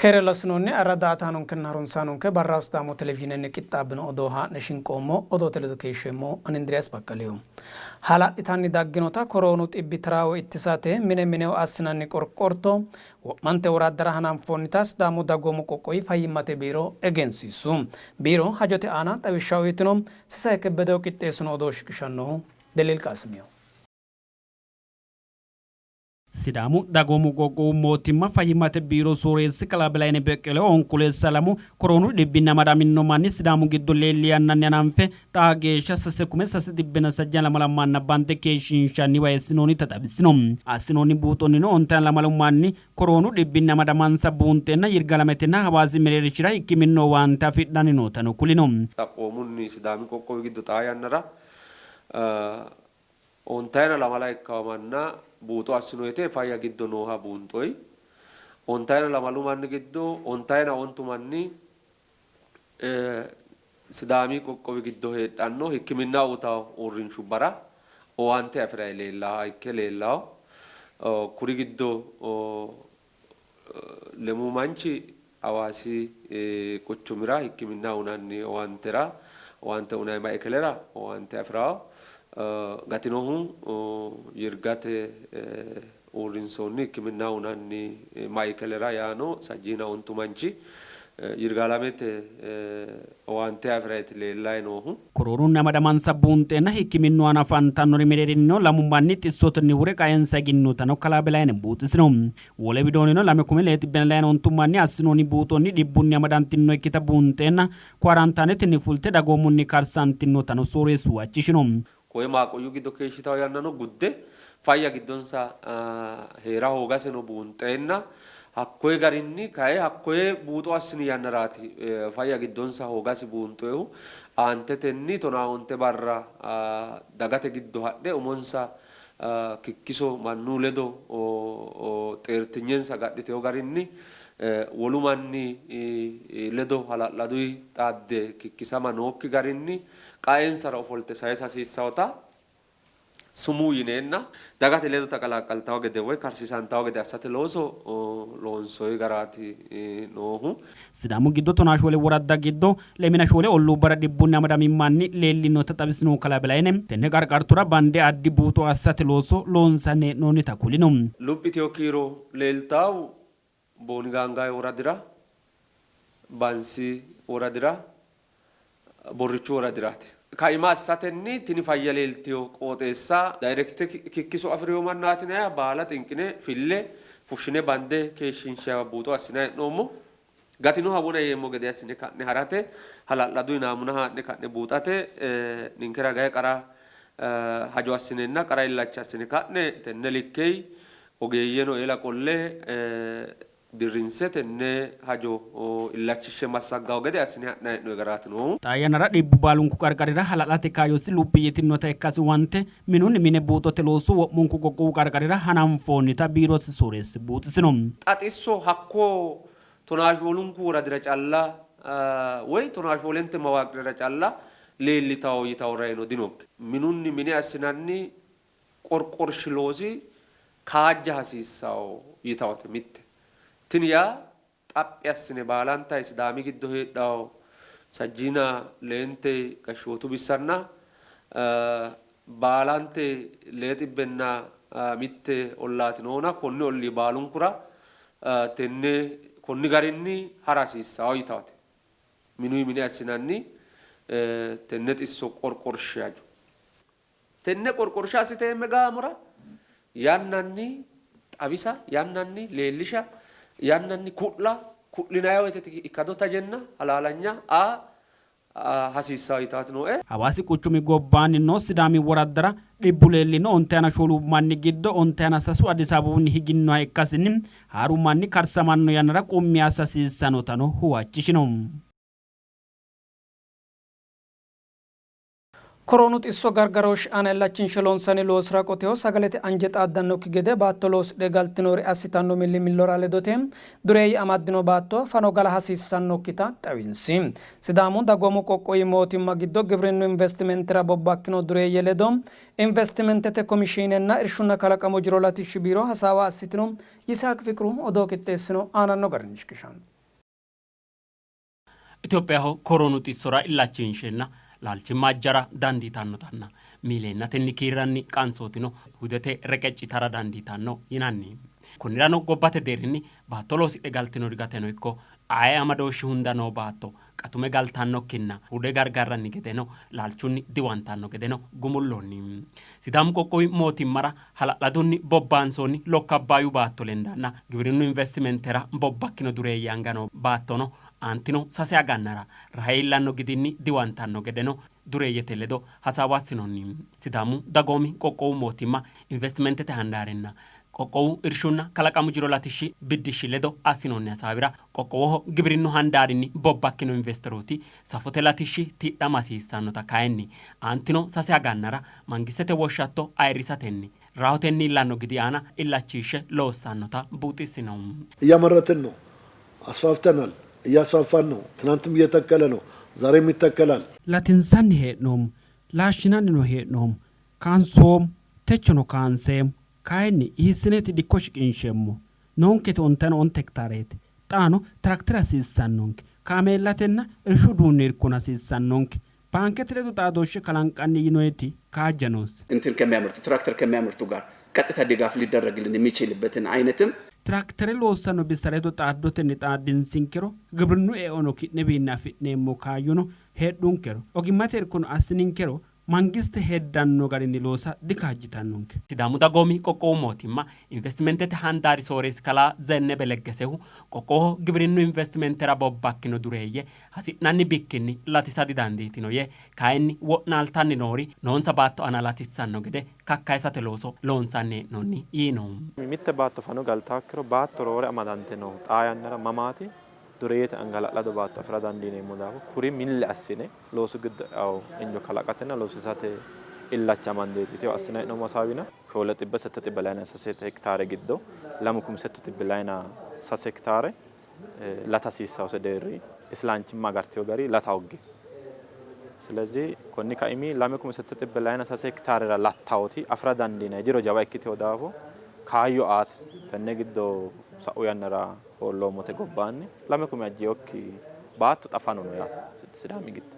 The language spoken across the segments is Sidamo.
Keere lossinoonni ayirra daa''ataanonkenna harunsaanonke barraho Sidaamu Televizhiinenni qixxaabbino odoo haa'ne shinqoommo. Odoote ledo keeshsheemmo ani Indiriyaas Baqqalihu. Hala'litanni dagginota koroonu xibbi taraawo ittisate mine mineho assinanni qorqorto wo'mante woraddara hananfoonnita Sidaamu Dagoomu Qoqqowi Fayyimmate Biiro egensiissu. Biiro hajote aana xawishsha uytino. Sisayi Kebbedehu qixxeessino odoo shiqishannohu Deliil Qaasimiho. Sidaamu Dagoomu Qoqqowu Mootimma Fayyimmate Biiro Sooreessi Kalaa Belayne Beqqelehu Onkoleessa lamu koroonu dhibbinni amadamino manni Sidaamu giddo leelli yannanni hananfe xaa geeshsha sase kume sase xibbenna sajjaa lamala manna bande keeshshiinshanniwa eessinoonnita xawisino. Assinoonni buuxonnino ontaa lamalu manni koroonu dhibbinni amadamansa buunxeenna Yirgalametenna Hawaasi mereershira hikkiminnu owaante afidhanni nootano kulino. Xaphoomunni Sidaami qoqqowi giddo xaa yannara Ontayina lamala ikkawo manna buuxo assinoyite fayya giddo nooha buunxoyi. Ontayina lamalu manni giddo ontayina ontu manni Sidaami qoqqowi giddo heedhanno hikkiminna uytawo uurrinshubbara owaante afi'rayi leellaha ikke leellawo. Kuri giddo Lemuu manchi Hawaasi quchumira hikkiminna uynanni owaantera owaante uynanni maikelera owaante afi'ranno. Gatinohu Yirgate uurrinsoonni hikkiminna uynanni maikelera yaano sajjiina ontu manchi Yirgaalamete owaante afi'rayti leellayi noohu. Koroonunni amadamansa buunxeenna hikkiminnu aana afantannori mereerinnino lamu manni xissotenni hure qaensa higinnotano kalaa Belayne buuxisino. Wole widoonnino 2,602 manni assinoonni buuxonni dhibbunni amadantinnoikkita buunxeenna kwaarantanetenni fulte dagoomunni karsantinnotano sooreessu huwachishino. Koye maaqoyyu giddo keeshshitawo yannano gudde fayya giddonsa hee'ra hoogaseno buunxeenna hakkoye garinni kayi hakkoye buuxo assini yannaraati fayya giddonsa hoogasi buunxoyihu. Aantetenni tonaaonte barra dagate giddo hadhe umonsa kikkiso mannu ledo xeertinyensa agadhitewo garinni wolu manni ledo hala'laduyi xaadde kikkisama nookki garinni qaensara ofolte sayisa hasiissawota sumuu yineenna dagate ledo taqalaaqqaltawo gede woy karsiisantawo gede assate looso loonsoyi garaati noohu. Sidaamu giddo tonaa shoole woradda giddo lemina shoole olluubbara dhibbunni amadamino manni leellinota xawisinohu kalaa Belayne, tenne qarqartora bande addi buuxo assate looso loonsanni hee'noonnita kulino. Luphitino kiiro leeltawo Booni Gaangaawi woradira, Bansi woradira, Borrichu woradiraati. Kaima assatenni tini fayya leeltino qooxeessa dayirekte kikkiso afi'rino mannaati yinanniha baala xinqine fille fushshine bande keeshshiinshanniwa buuxo assinanni hee'noommo. Gatinoha wona yeemmo gede assine ka'ne harate hala'ladu naamuna haa'ne ka'ne buuxate ninkera gahe qara hajo assinenna qara illacha assine ka'ne tenne likkei ogeeyyeno eela qolle dirrinse tenne hajo illachishshe massagganno gede assine ha'nanni hee'noonni garaati noohu. Xaa yannara dhibbu baalunku qarqarira hala'late kaayyosi luphi yitinnota ikkasi huwante minunni mine buuxote looso wo'munku qoqqowu qarqarira hananfoonnita biirote sooreessi buuxisino. Xa xisso hakko tonaashoolunku woradira calla woy tonaashoolente mawaaqirera calla leellitanno yitanno raino dinonke. Minunni mine assinanni qorqorshi loosi kaajja hasiissanno yitannote mitte. Tini yaa xaphi assine baalanta Sidaami giddo heedhanno sajjiina leente gashshootu bissanna baalante lee xibbenna mitte ollaati noona konni ollii baalunkura tenne konni garinni hara hasiissanno yitannote. Minuyi mine assinanni tenne xisso qorqorshi hajo. Tenne qorqorsha assiteemme gaamora yannanni xawisa, yannanni leellisha, yannanni ku'la, ku'linanni woyte ikkado tajenna halaalanya aa hasiissanno yitaati nooe. Hawaasi quchumi gobbaanni noo Sidaami woraddara dhibbu leellino ontayina shoolu manni giddo ontayina sasu Addis Ababunni higinnoha ikkasinni haaru manni karsamanno yannara qummi assa hasiissannotano huwachishino. Koroonu xisso gargarooshshi aana illachinshe loonsanni loosira qoteho sagalete anje xaaddannokki gede baatto loosidhe galtinori assitanno millimillora ledote dureeyye amaddino baatto fano gala hasiissannokkita xawinsi. Sidaamu dagoomu qoqqowi mootimma giddo gibrinnu investimentera bobbakkino dureeyye ledo investimentete komishiinenna irshunna kalaqamu jiro latishshi biiro hasaawa assitino. Yisaaq Fiqru odoo qixxeessino aananno garinni shiqishanno. Itophiyaho koroonu xissora illachinsheenna laalchimma ajjara dandiitannotanna miileennatenni kiirranni qansootino hudete reqeccitara dandiitanno yinanni. Konnirano gobbate deerrinni baatto loosidhe galtinori gateno ikko aye amadooshshi hunda noo baatto qatume galtannokkinna hude gargarranni gedeno laalchunni diwantanno gedeno gumulloonni. Sidaamu qoqqowi mootimmara hala'ladunni bobbaansoonni Lokka Abbaayyu baatto lendanna giwirinnu investimentera bobbakkino dureeyye anga noo baattono aantino sase agannara rahe iillanno gidinni diwantanno gedeno dureeyyete ledo hasaawa assinoonni. Sidaamu dagoomi qoqqowu mootimma investimentete handaarinna qoqqowu irshunna kalaqamu jiro latishshi biddishshi ledo assinoonni hasaawira qoqqowoho gibirinnu handaarinni bobbakkino investerooti safote latishshi tidhama hasiissannota kayinni aantino sase agannara mangistete woshshatto ayirrisatenni rahotenni iillanno gidi aana illachiishshe loossannota buuxissino. እያመረትን ነው። አስፋፍተናል። እያስፋፋን ነው። ትናንትም እየተከለ ነው። ዛሬም ይተከላል። Latinsanni hee'noommo, laashshinannino hee'noommo, kaansoommo, techono kaanseemmo. Kayinni hiissineeti dikko shiqinsheemmohu? Noonketi ontayino onte hektaareeti. Xaano tiraaktere hasiissannonke. Kaameellatenna irshu uduunni irkono hasiissannonke. Baankete ledo xaadooshshe kalanqanni yinoyeti kaajja noose. እንትን ከሚያመርቱ ትራክተር ከሚያመርቱ ጋር ቀጥታ ድጋፍ ሊደረግልን የሚችልበትን አይነትም Tiraaktere loossanno bissa ledo xaaddotenni xaadinsinkero gibrinnu eono ki'newiinni afi'neemmo kaayyono heedhunkero ogimmate irkono assininkero mangiste heddanno garinni loosa dikaajjitannonke. Sidaamu dagoomi qoqqowu mootimma investimentete handaari sooreessi kalaa Zennebe Leggesehu qoqqowoho gibirinnu investimentera bobbakkino dureeyye hasi'nanni bikkinni latisa didandiitino yee kayinni wo'naaltanni noori noonsa baatto aana latissanno gede kakkayisate looso loonsanni hee'noonni yiino. Mitte baatto fano galtaakkiro baatto roore amadante noohu xaa yannara mamaati dureeyyete anga hala'lado baatto afi'ra dandiineemmo daafo kuri milli assine loosu giddo e'awo injo kalaqatenna loosisate illacha amandeeti teyo assinanni hee'noommo hasaawina shoole xibbe sette xibbe layina sase hektaare giddo lamu kumi settu xibbe layina sase hektaare lata hasiissawose deerri islaanchimma agarteyo gari lata hoggino. ስለዚህ konni kaimi lame kumi sette xibbe layina sase hektaarera lattawoti afi'ra dandiinanni jiro jawa ikkiteyo daafo kaayyo aate tenne giddo sa'u yannara hoolloommote gobbaanni lame kume ajjeyokki baatto xa fano no yaate Sidaami giddo.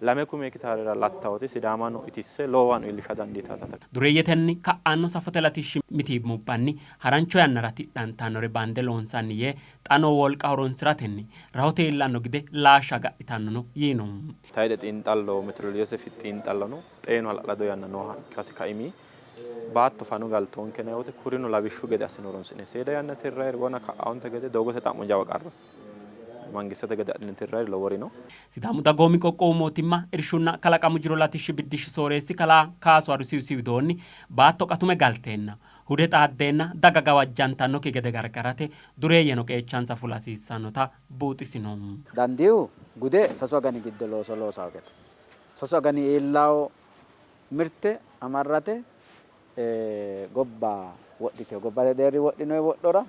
Lame kume hekitaarera lattawoti Sidaamano itisse lowowano iillisha dandiitawota. Dureeyyetenni ka'anno safote latishshi mitiimmubbanni harancho yannara tidhantannore bande loonsanni yee, xa noo wolqa horonsi'ratenni rahote iillanno gide laashsha agadhitannono yiino. Tayxe xiinxallo meteorolojete xiinxallono xeenu hala'lado yanna nooha ikkasi kaimi baatto fano galtoonke yinanni woyte kurino lawishshu gede assine horonsi'ne seeda yanna tirrayiri wona ka'aonte gede doogote xa'mo jawa qarra mangistete gede adhine tirrayiri lowori no. Sidaamu Dagoomi Qoqqowu Mootimma Irshunna Kalaqamu Jiro Latishshi Biddishshi Sooreessi Kalaa Kaasu Arusiusi widoonni, baatto qatume galteenna, hude xaaddeenna daga gawajjantannokki gede gargarate dureeyyeno qeechansa fula hasiissannota buuxisino. Dandiihu gude sasu agani giddo looso loosawo gede sasu agani iillawo mirte amarrate gobba wodhitewo gobbate deerri wodhinoyi wodhora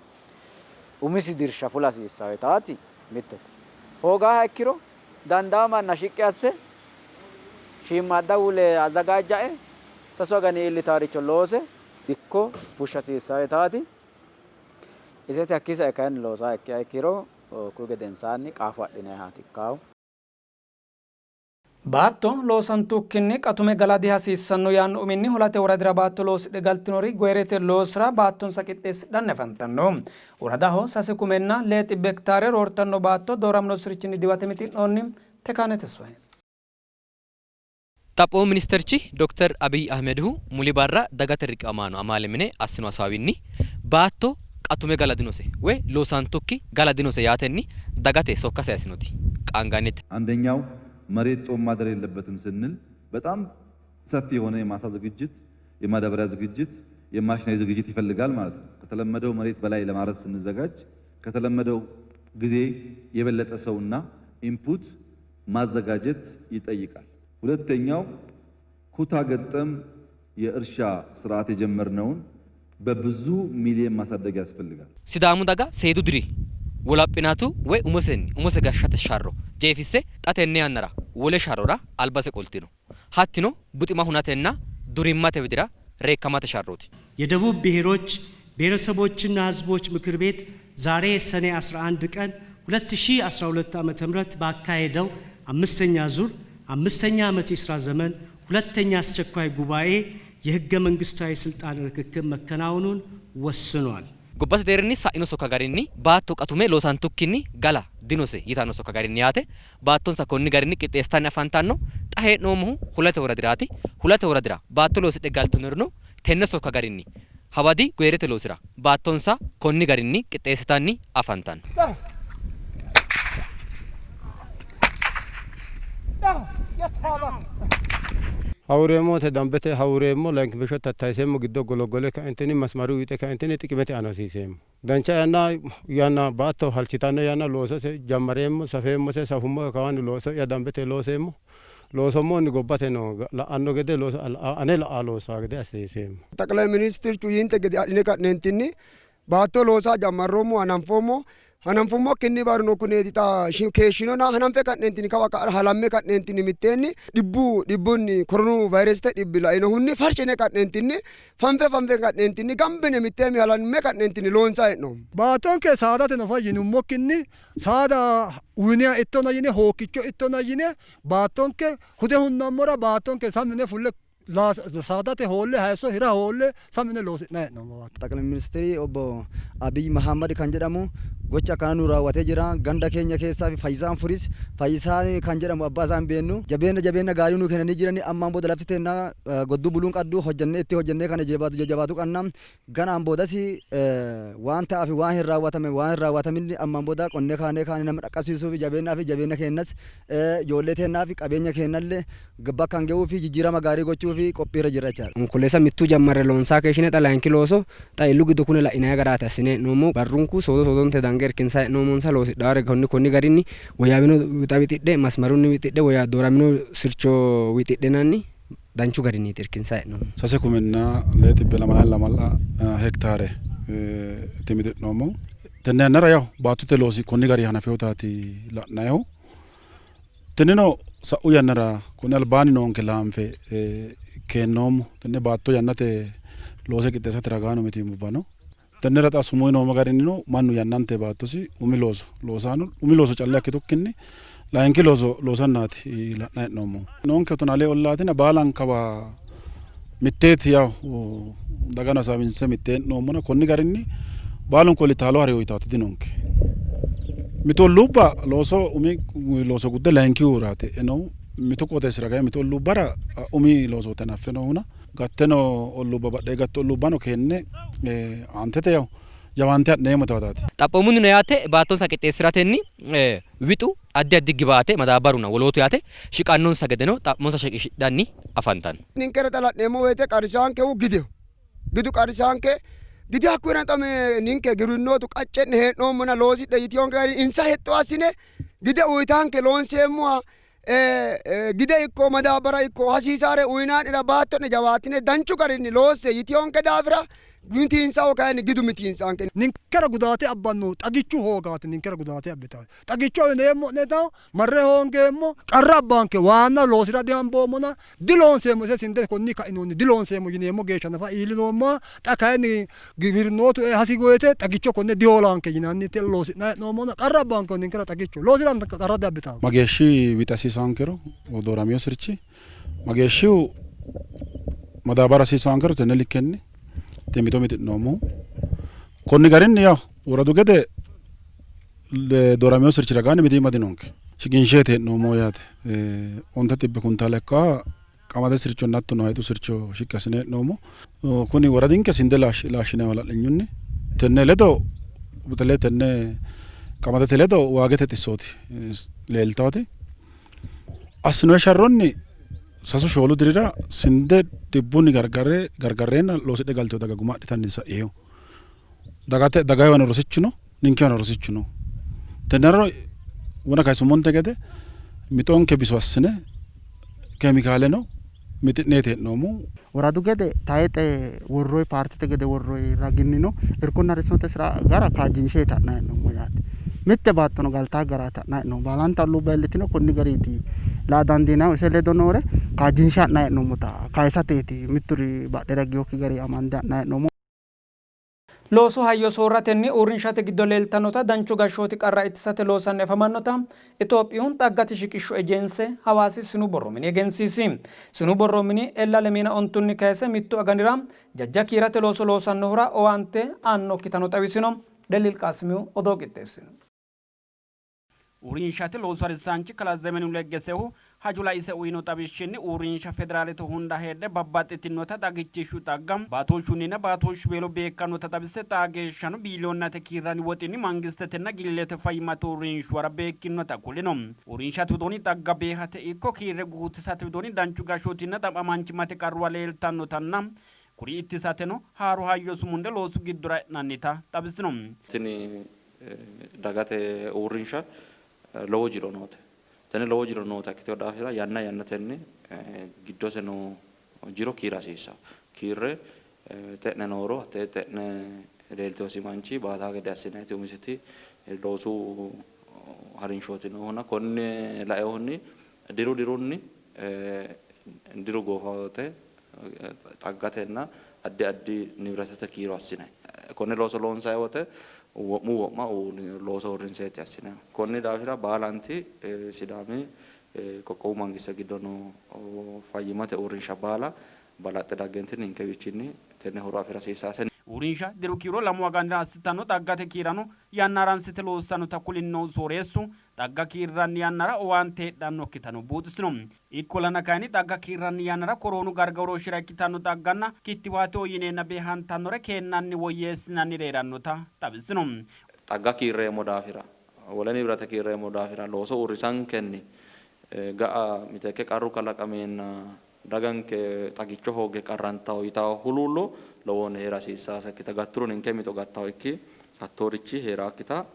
umisi dirsha fula hasiissawo yitaati mittete. Hoogaaha ikkiro dandaa manna shiqqi asse shiimmaadda wule azagaajjae sasu agani iillitaaricho loose dikko fushsha hasiissawo yitaati. Iseti hakkii sae kayinni loosaa ikkiha ikkiro kuyi gedensaanni qaafo adhinayihaati ikkaahu. Baatto loosantukkinni qatume gala dihasiissanno yaanno uminni Hulate woradira baatto loosidhe galtinori goyirete loosira baattonsa qixxeessidhanni afantanno. Woradaho sase kumenna lee xibbe hektaare roortanno baatto dooramino sirchinni diwate mixi'noonni. Tekaane Tesfaye. Xaphoomu ministirchi dokter Abiy Ahimedihu muli barra dagate riqiwamaano amaale mine assino hasaawinni, baatto qatume gala dinose woy loosantukki gala dinose yaatenni dagate sokka sayisinoti qaangannite. አንደኛው መሬት ጦም ማደር የለበትም ስንል በጣም ሰፊ የሆነ የማሳ ዝግጅት፣ የማዳበሪያ ዝግጅት፣ የማሽነሪ ዝግጅት ይፈልጋል ማለት ነው። ከተለመደው መሬት በላይ ለማረስ ስንዘጋጅ ከተለመደው ጊዜ የበለጠ ሰውና ኢንፑት ማዘጋጀት ይጠይቃል። ሁለተኛው ኩታ ገጠም የእርሻ ስርዓት የጀመርነውን በብዙ ሚሊየን ማሳደግ ያስፈልጋል። Sidaamu daga seedu diri wolaphinatu woy umosenni umose gashshate sharro jeefisse xa tenne yannara wole sharrora albase qoltino. Hattino buxima hunatenna durimmate widira reekkamate sharrooti. የደቡብ ብሔሮች ብሔረሰቦችና ሕዝቦች ምክር ቤት ዛሬ ሰኔ 11 ቀን 2012 ዓ.ም ባካሄደው አምስተኛ ዙር አምስተኛ ዓመት የሥራ ዘመን ሁለተኛ አስቸኳይ ጉባኤ የሕገ መንግስታዊ ስልጣን ርክክብ መከናወኑን ወስኗል። Gobbate deerrinni sa'ino sokka garinni baatto qatume loosantukkinni gala dinose yitanno sokka garinni yaate baattonsa konni garinni qixxeessitanni afantanno. Xa hee'noommohu Hulate woradiraati. Hulate woradira baatto loosidhe galtinorino tenne sokka garinni hawadi goyirete loosira baattonsa konni garinni qixxeessitanni afantanno. Hawuureemmo woyte dambete hawuureemmo, layinkimeeshsho tattayiseemmo, giddo gologgole kaentinni masmaru wixe kaentinni xiqimete aana hosiiseemmo. Dancha yanna yanna baatto halchitanno yanna loosose jammareemmo, safeemmose, safummo kawaanni looso'ya dambete looseemmo. Loosommohunni gobbate no la'anno gede looso ane la'a loossaa gede assiiseemmo. Xaqilay ministirchu yiinte gede adhine ka'neentinni baatto loosa jammarroommo, hananfoommo. Hananfummokkinni barno kuneeti xa keeshshinona hananfe ka'neentinni kawa ka'a halamme ka'neentinni mitteenni dhibbu dhibbunni koronu vayiresete dhibbi lainohunni farshine ka'neentinni fanfe fanfe ka'neentinni gambine mitteenni halamme ka'neentinni loonsanni hee'noommo. Baattonke saadate nafa yinummokkinni saada uyiniha ittona yine hookkicho ittona yine baattonke hude hunnammora baattonke sammi yine fulle saadate hoolle hayisso hira hoolle sammi yine loosi'nanni hee'noommo. Xaqilay ministirii obbo Abiy Mahammad kan jedhamu gocha akkana nu raawwatee jira. Ganda keenya keessaa fi Fayyisaan Furis Fayyisaan kan jedhamu abbaa isaa hin beennu. Jabeenya jabeenya gaarii nu kennanii jirani ammaan booda lafti teenna godduu buluun qaddu hojjannee itti hojjannee kana jabaatu jajjabaatu qabna. Ganaan boodas waan ta'aa fi waan hin raawwatame waan hin raawwatamin ammaan booda qonnee kaanee kaanee nama dhaqqabsiisuu fi jabeenyaa fi jabeenya keenyas ijoollee teennaa fi qabeenya keenyallee bakka hin ga'uu fi jijjiirama gaarii gochuu fi qophiirra jirra jechaadha. Onkoleessa mittu jammarre loonsaa keeshshine xa layinki looso xa illu giddo kune la'inanni garaati assine hee'noommohu. Barrunku soodo soodonte dange irkinsanni hee'noommonsa loosidhawore konni konni garinni woyyaawino wixa wixidhe masmarunni wixidhe woyya dooramino sircho wixidhinanni danchu garinniiti irkinsanni hee'noommohu. Sase kuminna lee xibbe lamala lamala hektaare mixi'noommohu. Tenne yannara yaw baattote loosi konni gari hanafinotaati la'nannihu. Tinino sa'u yannara konni albaanni noonke laanfe keennoommo. Tenne baatto yannate loose qixxeessate ragaano mitiimmubba no. Tennera xa sumuu yinoommo garinnino mannu yannante baattosi umi looso loosano umi looso calla ikkitukkinni layinki looso loosannaati la'nanni hee'noommohu. Noonke tonaa ollaatina baalankawa mitteeti yaw dagano hasaawinse mittee hee'noommona konni garinni baalunku oli taalo hari uyitaati dinonke. Mitu olluubba looso umi looso gudde layinkihuraati e'inohu mitu qooxeessira kayinni mitu olluubbara umi loosooti hanaffe noohuna gatteno olluubba badhee gattu olluubbano keenne aantete yaw jawaante ha'neemmo tawataati. Xaphoomunnino yaate baattonsa qixxeessi'ratenni wixu addi addi gibaate madaabbarunna wolootu yaate shiqannonsa gedeno xa'monsa shiqishidhanni afantanno. Ninkera xa la'neemmo woyte qarrisaankehu gideho. Gidu qarrisaanke gidi hakkuyira xa ninke giwirinootu qacce'ne hee'noommona loosidhe yitiyonke gari insa hexxo assine gide uyitanke loonseemmoha gide ikko madaabbara ikko hasiisaare uyinaa'nera baatto'ne jawaattine danchu garinni loosse yitiyonke daafira mitiinsaho kayinni gidu mitiinsaanke. Ninkera gudaate abbannohu xagichu hoogaati ninkera gudaate abbitaati. Xagicho uyineemmo'neta marre hoongeemmo qarra abbaanke waanna loosira dihanboommona diloonseemmo ise sinde konni kainohunni diloonseemmo yineemmo geeshsha nafa iillinoommoha xa kayinni giwirinnootu ee hasi woyte xagicho konne dihoolaanke yinanni loosi'nanni hee'noommona qarra abbaanke ninkera xagicho loosira qarra diabbitanno. Mageeshshi wixa hasiisaankero dooramino sirchi mageeshshihu madaabara hasiisaankero tenne likkenni mixo mixi'noommohu. Konni garinni yaw woradu gede dooramino sirchi ragaanni mitiimma dinonke. Shiqinsheeti hee'noommohu yaate. Onte xibbe kuntaala ikkaa qamade sirchonna hattono hayixu sircho shiqqi assine hee'noommo. Kuni woradinke sinde laashshineemmo hala'linyunni tenne ledo betele tenne qamadete ledo waagete xissooti leeltaati. Assinoonni sharronni sasu shoolu dirira sinde dhibbunni gargarre gargarreenna loosidhe galtino daga guma adhitanni sa'ino. Dagate dagayewano rosichu no, ninkewano rosichu no. Tennera wona kayisummonte gede mixonke biso assine kemikaaleno mixi'neeti hee'noommohu. Woradu gede tayixe worroyi paartete gede worroyi raginnino irkonna harinshote sira gara kaajjinsheeti ha'nanni hee'noommo yaate. Mitte baattono galtaa garaati ha'nanni hee'noommo. Baalanta olluubba iillitino konni gariiti laa dandiinannihu ise ledo noore kaajjinshe ha'nanni hee'noommota kayisateeti mitturi badhera higginokki gari amande ha'nanni hee'noommo. Loosu hayyo soorratenni uurrinshate giddo leeltannota danchu gashshooti qarra ittisate loosanni afamannota Itophiyu xaggate shiqishshu ejense Hawaasi sinu borro mini egensiisi. Sinu borro mini ella lemiina ontunni kayse mittu aganira jajja kiirate looso loosannohura owaante aannokkitano xawisino. Dellil Qaasimihu odoo qixxeessino. Uurrinshate loosu harisaanchi kalaa Zemenu Leggesehu hajo laise uyino xawishshinni, uurrinsha federaalete hunda heedhe babbaxxitinota xagichishshu xagga baatooshshunninna baatooshshiweelo beekkannota xawise, xaa geeshshano biiliyoonnate kiirranni woxinni mangistetenna gillete fayyimmate uurrinshuwara beekkinota kulino. Uurrinshate widoonni xagga beehate ikko kiirre guutisate widoonni danchu gashshootinna xa'mamaanchimmate qarruwa leeltannotanna kuri ittisateno haaro hayyo sumunde loosu giddora e'nannita xawisino. Tini dagate uurrinsha lowo jiro noote. Tenne lowo jiro noota ikkitino daafira yanna yannatenni giddose noo jiro kiira hasiissanno. Kiirre xe'ne nooro hattee xe'ne leeltinosi manchi baataa gede assinanniti umisiti loosu harinshooti noohuna konne lainohunni diru dirunni diru goofanno woyte xaggatenna addi addi nibiratete kiiro assinanni. Konne looso loonsanni woyte wo'mu wo'ma looso uurrinseeti assinannihu. Konni daafira baalanti Sidaami qoqqowu mangiste giddo noo fayyimmate uurrinsha baala balaxxe daggenti ninkewiichinni tenne horo afi'ra hasiissase. Uurrinsha diru kiiro lamu aganira assitanno xaggate kiirano yanna haransite loossannota kulinnohu sooreessu, xagga kiirranni yannara owaante heedhannokkitano buuxisino. Ikkollana kayinni xagga kiirranni yannara koroonu gargarooshshira ikkitanno xagganna kittiwaateho yineenna beehantannore keennanni woyyeessinanni hee'rannota xawisino. Xagga kiirreemmo daafira, wole nibirate kiirreemmo daafira looso uurrisankenni ga'a miteekke qarru kalaqameenna daganke xagicho hoogge qarrantanno yitanno huluullo lowohunni hee'ra hasiissaasekkita gatturo ninke mixo gattannokki hattoorichi hee'rakkita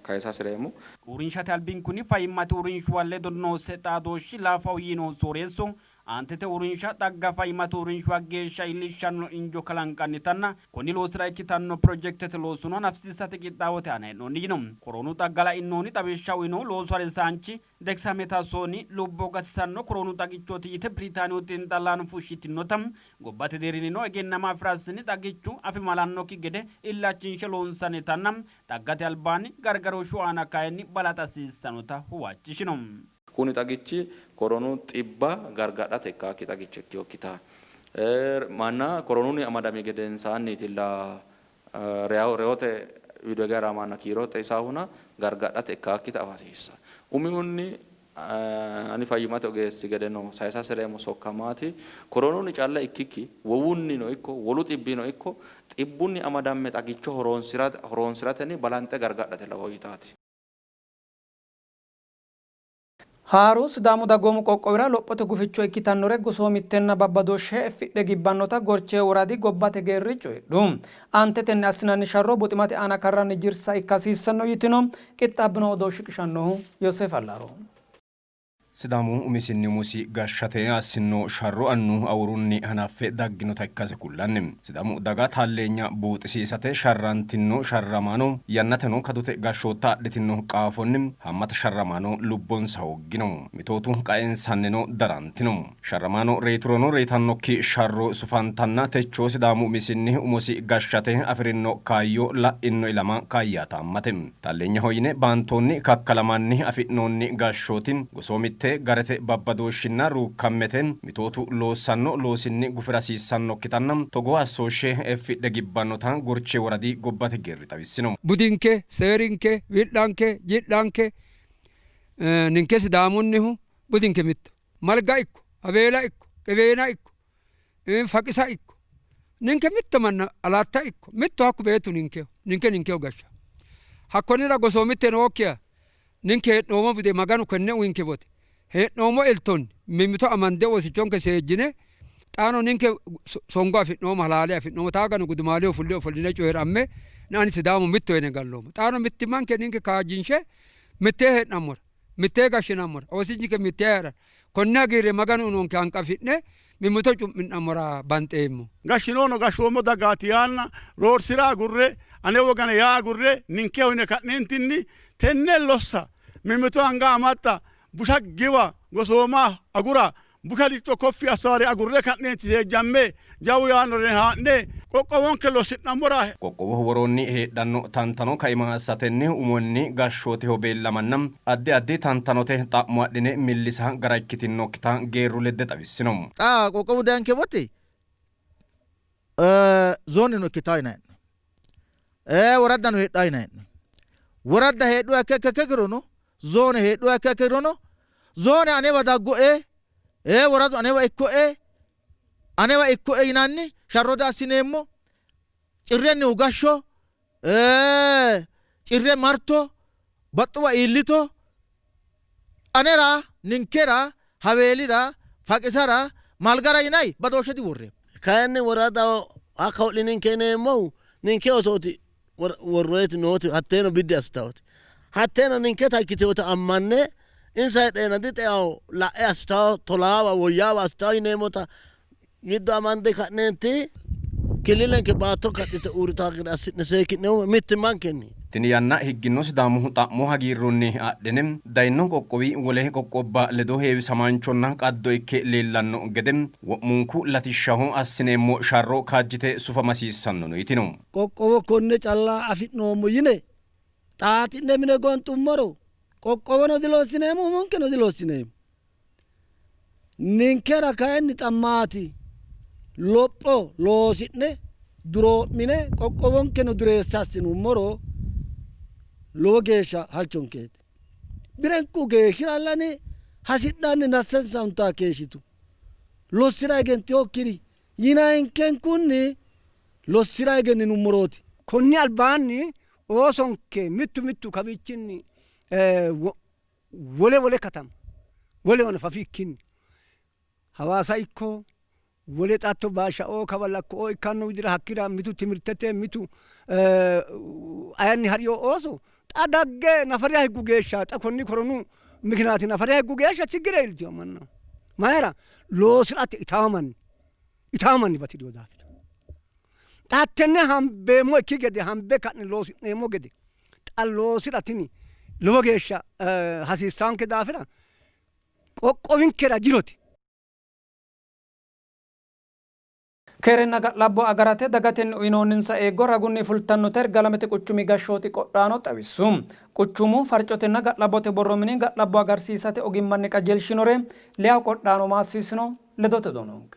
kayisa hasi'reemmo. Uurrinshate albinkunni fayyimmate uurrinshuwa ledo noose xaadooshshi laafaho yiinohu sooreessu, aantete uurrinsha xagga fayyimmate uurrinshuwa geeshsha iillishshanno injo kalanqannitanna konni loosira ikkitanno pirojekitete loosono hanafisiisate qixxaawote aana hee'noonni yiino. Koroonu xagga lainohunni xawishsha uyinohu loosu harisaanchi Deksametasooni lubbo gatisanno koroonu xagichooti yite Biritaaniyu xiinxallaano fushshitinota gobbate deerrinnino egennama afi'rasinni xagichu afimalannokki gede illachinshe loonsannitanna xaggate albaanni gargarooshshu aana kayinni balaxa hasiissannota huwachishino. Kuni xagichi koroonu xibba gargadhate ikkaakki xagicho ikkinokkita manna koroonunni amadami gedensaanniitilla reyote wido hige haramanna kiiro xeisaahuna gargadhate ikkaakkita afa hasiissanno. Umihunni ani fayyimmate ogeessi gedeno sayisa hasireemmo sokka maati? Koroonunni calla ikkikki wowunnino ikko wolu xibbino ikko xibbunni amadamme xagicho horoonsiratenni balanxe gargadhate lowo yitaati. Haaru Sidaamu Dagoomu Qoqqowira lophote guficho ikkitannore gosoomittenna babbadooshshe effidhe gibbannota Gorchee Woradi gobbate geerri coyidhu. Aantetenni assinanni sharro buximate aana karranni jirsa ikka hasiissanno yitino. Qixxaabbino odoo shiqishannohu Yooseef Allaaro. Sidaamu umisinni umosi gashshate assinno sharro annu awurunni hanaffe dagginota ikkase kullanni. Sidaamu daga taalleenya buuxisiisate sharrantinno sharramaano yannateno kadote gashshootta adhitino qaafonni haammata sharramaano lubbonsa hooggino. Mitootu qaensannino darantino. Sharramaano reyiturono reyitannokki sharro sufantanna techo Sidaamu umisinni umosi gashshate afi'rinno kaayyo la'inno ilama kaayyaataammate. Taalleenyaho yine baantoonni kakkalamanni afi'noonni gashshooti gosoomitte, garete babbadooshshinna ruukkammete mitootu loossanno loosinni gufi'ra hasiissannokkitanna togoo assooshshe effidhe gibbannota Gorchee woradi gobbate geerri xawissino. Budinke, seerinke, wi'lanke, ji'lanke ninke Sidaamunnihu budinke mitto. Malga ikko, Abeela ikko, Qebeena ikko, Faqisa ikko, ninke mitto manna Alaatta ikko, mitto hakku beettu ninkeho, ninke ninkeho gashsha. Hakkonnira gosoomitte nookkiha ninke hee'noommo bude Maganu konne uyinke bote hee'noommo eltonni mimmito amande oosichonke seejjine xaano ninke songo afi'noommo halaale afi'noommo taagano gudumaaleho fulle ofolline coyi'ramme ani Sidaamu mitto yine galloommo. Xaano mittimmanke ninke kaajjinshe mittee hee'nammora mittee gashshinammora oosichinke mittee hee'rara konne hagiirre Maganu uyinonke hanqafi'ne mimmito cu'mi'nammora banxeemmo. Gashshinono gashshoommo dagaati yaanna roorsi'ra agurre ane wogane yaa agurre ninkeho yine ka'neentinni tenne lossa mimmito anga amaxxa busha giwa gosooma agura Busharicho koffi assaare agurre ka'neenti seejjamme jawu yaannore haa'ne qoqqowonke lossi'nammora Qoqqowoho woroonni heedhanno tantano kaima assatenni umonni gashshooteho beellamanna addi addi tantanote xa'mo adhine millisa gara ikkitinokkita geerru ledde xawissino. Xa qoqqowu dayanke wote zooneno ikkitawo yinanni hee'noonni, woraddano heedhawo yinanni hee'noonni. Woradda heedhuha ikka ikkirono, zoone heedhuha ikka ikkirono, zoone anewa daggoe, woradu anewa ikkoe, anewa ikkoe yinanni sharro diassineemmo. Cirrennihu gashsho, cirre marto, baxxuwa iillito, anera, ninkera, Haweelira, Faqisara, Malgara yinanni badooshshe diworreemmo. Kayinni woradaho hakka ho'lininke yineemmohu ninke osooti worroyeti nooti hatteeno biddi assitawoti. Hatteeno ninketa ikkiteewota ammanne insa heedheenna dixeawo la'e assitawo tolaawa woyyaawa assitawo yineemmota giddo amande ka'neenti killilenke baatto kaxxite uurritawo gede assi'ne seekki'neemmo mittimmankenni. Tini yanna higginno Sidaamu xa'mo hagiirrunni adhine dayno qoqqowi wole qoqqowubba ledo heewisamaanchonna qaddo ikke leellanno gede wo'munku latishshaho assineemmo sharro kaajjite sufama hasiissannono yitino. Qoqqowo konne calla afi'noommo yine xaaxi'ne mine gonxummoro qoqqowono dilossineemmo, umonkeno dilossineemmo. Ninkera kayinni xa maati lopho loosi'ne duroo'mine qoqqowonkeno dureessa assinummoro lowo geeshsha halchonkeeti. Birenku geeshshirallani hasidhanni nassensa huntaa keeshshitu. Lossira egentinokkiri yinankenkunni lossira egenninummorooti. Konni albaanni oosonke mittu mittu kawiichinni wole wole katama wolewano fafikkinni Hawaasa ikko wole xatto baashaoo kawa lakkooo ikkanno widira hakkira mitu timirtete mitu ayanni hariyo ooso xa dagge nafariya higgu geeshsha xa konni koronu mikinaati nafariya higgu geeshsha chiggire iiltino mannaho. Mayira loosi'rate itawo manni itawo manni batidhino daafira. Xa hattenne hambeemmo ikki gede hambe ka'ne loosi'neemmo gede xa loosi'ra tini lowo geeshsha hasiissaanke daafira qoqqowinkera jirote. Keerenna ga'labbo agarate dagatenni uyinoonninsa eeggo ragunni fultannota Yirgaalamete quchumi gashshooti qodhaano xawissu. Quchumu farcotenna ga'labbote borro mini ga'labbo agarsiisate ogimmanni qajeelshinore leyawo qodhaano maassiisino. Ledote odoo noonke.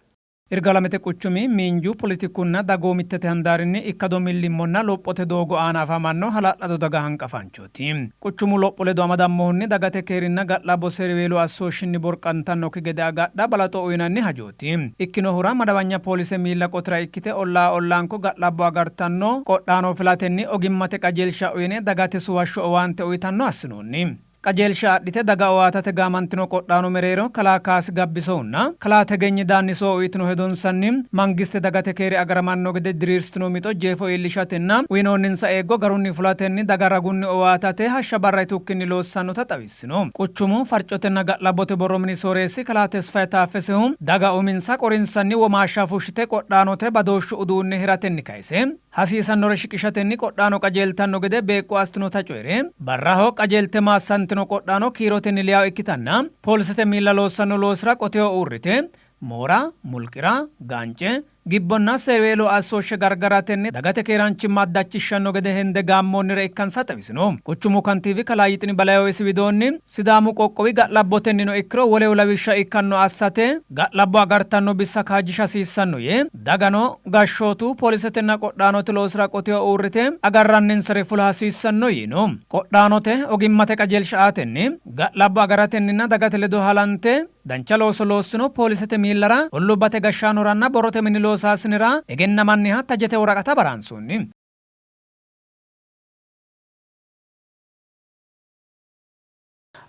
Irgaalamete quchumi miinju, poletikunna dagoomittete handaarinni ikkado millimmonna lophote doogo aana afamanno hala'lado daga hanqafaanchooti. Quchumu lopho ledo amadammohunni dagate keerinna ga'labbo seeriweelu assooshshinni borqantannokki gede agadha balaxo uyinanni hajooti. Ikkinohura, madawanya poolise miilla qotira ikkite ollaa ollaanko ga'labbo agartanno qodhaano filatenni ogimmate qajeelsha uyine dagate suwashsho owaante uyitanno assinoonni. Qajeelsha adhite daga owaatate gaamantino qodhaano mereero kalaa Kaasi Gabbisohunna kalaa Tegenyi Daannisoho uyitino hedonsanni, mangiste dagate keeri agaramanno gede diriirsitino mixo jeefo iillishatenna uyinoonninsa eeggo garunni fulatenni daga ragunni owaatate hashsha barra yitukkinni loossannota xawissino. Quchumu farcotenna ga'labbote borro mini sooreessi kalaa Tesfaye Taaffesehu, daga uminsa qorinsanni womaashsha fushshite qodhaanote badooshshu uduunne hiratenni kayse, hasiisannore shiqishatenni qodhaano qajeeltanno gede beeqqo assitinota coyi're, barraho qajeelte maassantino qodhaano kiirotenni leyawo ikkitanna poolisete miilla loossanno loosira qoteho uurrite moora, mulqi'ra, gaance, gibbonna seeriweelo assooshshe gargaratenni dagate keeraanchimma addachishshanno gede hende gaammoonnire ikkansa xawisino. Quchumu kantiiwi kalaa Yixini Balayew isi widoonni, Sidaamu qoqqowi ga'labbotennino ikkiro woleho lawishsha ikkanno assate ga'labbo agartanno bissa kaajjisha hasiissanno yee, dagano gashshootu, poolisetenna qodhaanote loosira qoteho uurrite agarranninsare fula hasiissanno yiino. Qodhaanote ogimmate qajeelsha aatenni, ga'labbo agaratenninna dagate ledo halante dancha looso loossino poolisete miillara, olluubbate gashshaanoranna borrote mini loosaasinera egennamanniha tajete woraqata baraansoonni.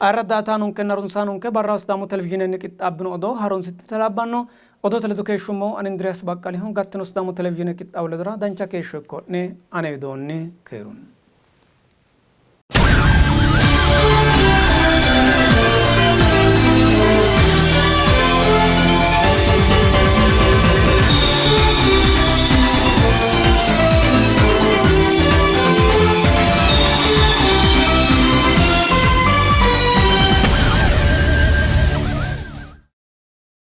Ayirradda aatanonkenna runsaanonke barraho Sidaamu televizhiinenni qixxaabbino odoo harunsitita labbanno. Odoote ledo keeshshummohu ani Indiriyaas Baqqalihu gattino Sidaamu televizhiine qixxaawo ledora dancha keeshsho ikko'ne ane widoonni keerunni.